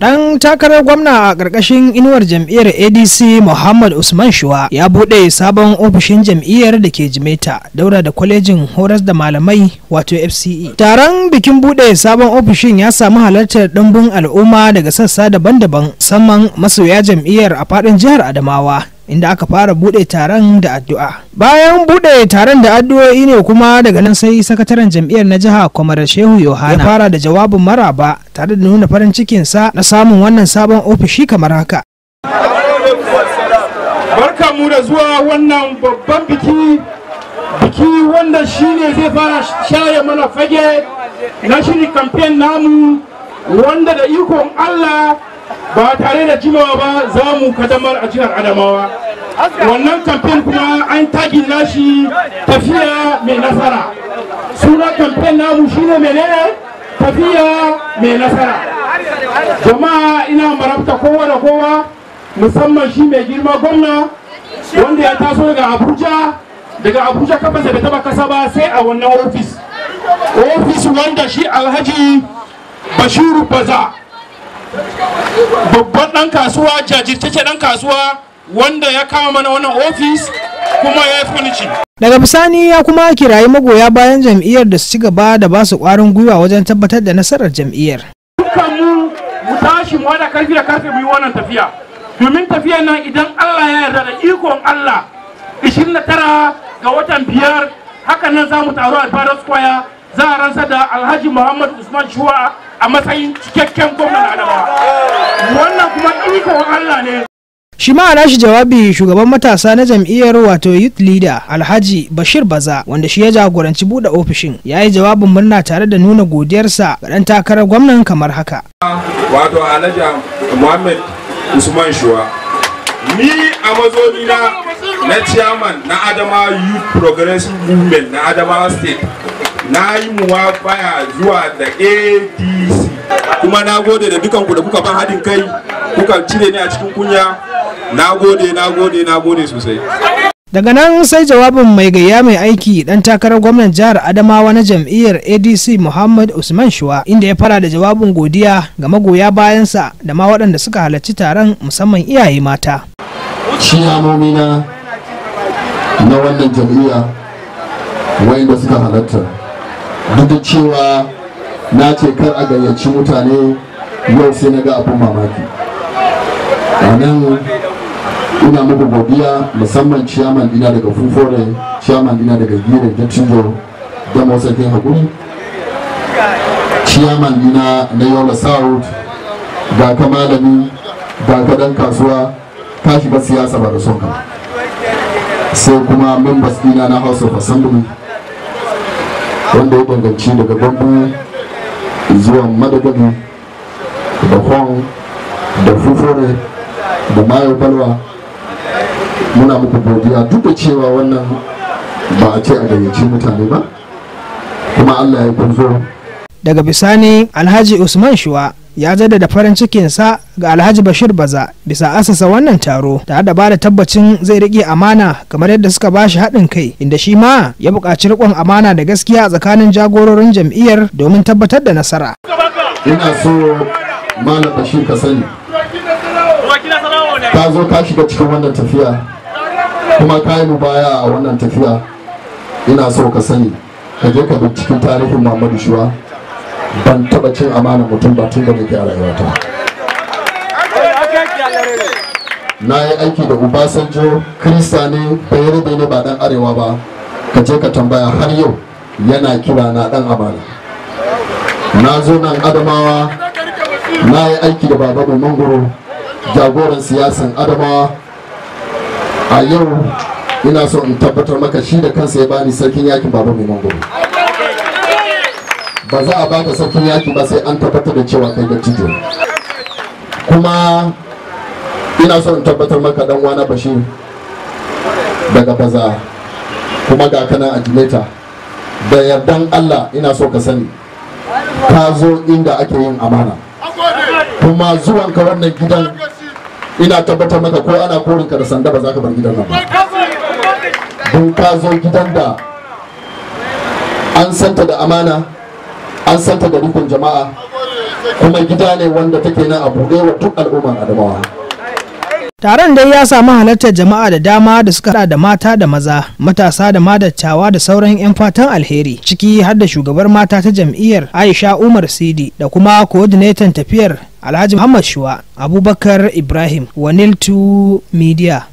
Ɗan takarar gwamna a ƙarƙashin inuwar jam'iyyar ADC Muhammad Usman Shuwa ya buɗe sabon ofishin jam'iyyar da ke Jimeta daura da kwalejin horas da malamai wato FCE. Taron bikin buɗe sabon ofishin ya samu halartar ɗimbin al'umma daga sassa daban-daban musamman masoya jam'iyyar a faɗin jihar Adamawa, inda aka fara bude taron da addu'a. Bayan bude taron da addu'o'i ne kuma daga nan sai sakataren jam'iyyar na jiha, Kwamar Shehu Yohana, ya fara da jawabin maraba tare da nuna farin cikinsa na samun wannan sabon ofishi kamar haka. Barka mu da zuwa wannan babban biki, biki wanda shine zai fara share mana fage na shirin kamfen namu, wanda da ikon Allah ba tare da jimawa ba za mu kaddamar a jihar Adamawa. Wannan kamfen kuma an tagin nashi "Tafiya Mai Nasara". Suna kamfen namu shine menene? "Tafiya Mai Nasara". Jama'a, ina marabta kowa da kowa, musamman shi mai girma gwamna wanda ya taso daga Abuja. Daga Abuja kafansa bai taba kasa ba sai a wannan ofis, ofis wanda shi Alhaji Bashiru Baza, babban dan kasuwa, jajirtacce dan kasuwa, wanda ya kama mana wannan ofis kuma ya yi furnishi. Daga bisani ya kuma kirayi magoya bayan jam'iyyar da su ci gaba da ba su ƙwarin gwiwa wajen tabbatar da nasarar jam'iyyar. Dukkan mu mu tashi mu haɗa karfi da karfe mu yi wannan tafiya, domin tafiyar nan, idan Allah ya yarda, da ikon Allah, 29 ga watan 5 hakan nan za mu taru a Fara Square, za a rantsar da Alhaji Muhammad Usman Shuwa a matsayin cikakken gwamnan Adamawa. Wannan kuma ikon Allah ne. Shi ma a nashi jawabi, shugaban matasa na jam'iyyar wato youth leader, Alhaji Bashir Baza, wanda shi ya jagoranci buɗe ofishin, ya yi jawabin murna tare da nuna godiyarsa ga ɗan takarar gwamnan kamar haka. Wato Alhaji Muhammad Usman Shuwa, ni a mazaunina na chairman na Adamawa Youth Progressive Movement na Adamawa State, na yi muwafaya zuwa da ADC, kuma na gode da dukanku da kuka ban haɗin kai kuka cire ni a cikin kunya. Na gode, na gode, na gode sosai. Daga nan sai jawabin mai gayya mai aiki, dan takarar gwamnan jihar Adamawa na jam'iyyar ADC Muhammad Usman Shuwa, inda ya fara da jawabin godiya ga magoya bayansa da ma waɗanda suka halarci taron, musamman iyaye mata. Ciyamomina na wannan jam'iyya wayanda suka halarta, duk da cewa na ce kar a gayyaci mutane, yau sai na ga abin mamaki a nan. Ina muku godiya, musamman ciyaman dina daga Fufore, ciyaman dina daga Gire, Dattijo da Motsakin Hakuri, ciyaman dina na Yola South. Ga ka malami, ga ka dan kasuwa, ka shiga siyasa ba da son ka. Sai kuma members dina na House of Assembly, wanda ya danganci daga Gombe zuwa Madagali da Hong da Fufore da Mayo Balwa, muna muku godiya, duk da cewa wannan ba a ce a gayyaci mutane ba, kuma Allah ya kun zo. Daga bisani Alhaji Usman Shuwa ya jaddada farin cikinsa ga Alhaji Bashir Baza bisa asasa wannan taro, tare da bada tabbacin zai rike amana kamar yadda suka bashi haɗin kai, inda shi ma ya buƙaci riƙon amana da gaskiya a tsakanin jagororin jam'iyyar domin tabbatar da nasara. Ina so, Malam Bashir, ka sani ka zo ka shiga cikin wannan tafiya kuma ka yi baya a wannan tafiya. Ina so ka sani, ka je ka cikin tarihin Muhammadu Shuwa, ban taba cin amana mutum ba tun da nake a rayuwata. Na yi aiki da Obasanjo, Krista ne, Bayarabe ne, ba dan arewa ba. Ka je ka tambaya, har yau yana kira na dan amana. Na zo nan Adamawa, na yi aiki da Baba Mai Mangoro, jagoran siyasan Adamawa. A yau ina so in tabbatar maka, shi da kansa ya bani sarkin yakin Baba Mai Mangoro. Ba za a baka sarkin yaki ba sai an tabbatar da cewa kai dattijo. Kuma ina so in tabbatar maka, dan wana Bashir daga Baza, kuma ga kana a Jimeta, da yardan Allah ina so ka sani ka zo inda ake yin amana. Kuma zuwanka wannan gidan, ina tabbatar maka, ko ana korinka da sanda ba za ka bar gidan nan ba, don ka zo gidan da an santa da amana, an santa da rikon jama'a. Kuma gida ne wanda take na a buɗe wa duk al'umman Adamawa. Taron dai ya samu halartar jama'a da dama da suka hada da mata da maza, matasa da madattawa da sauran 'yan fatan alheri, ciki har da shugabar mata ta jam'iyyar Aisha Umar Sidi da kuma coordinator tafiyar Alhaji Muhammad Shuwa, Abubakar Ibrahim, Waniltu Media.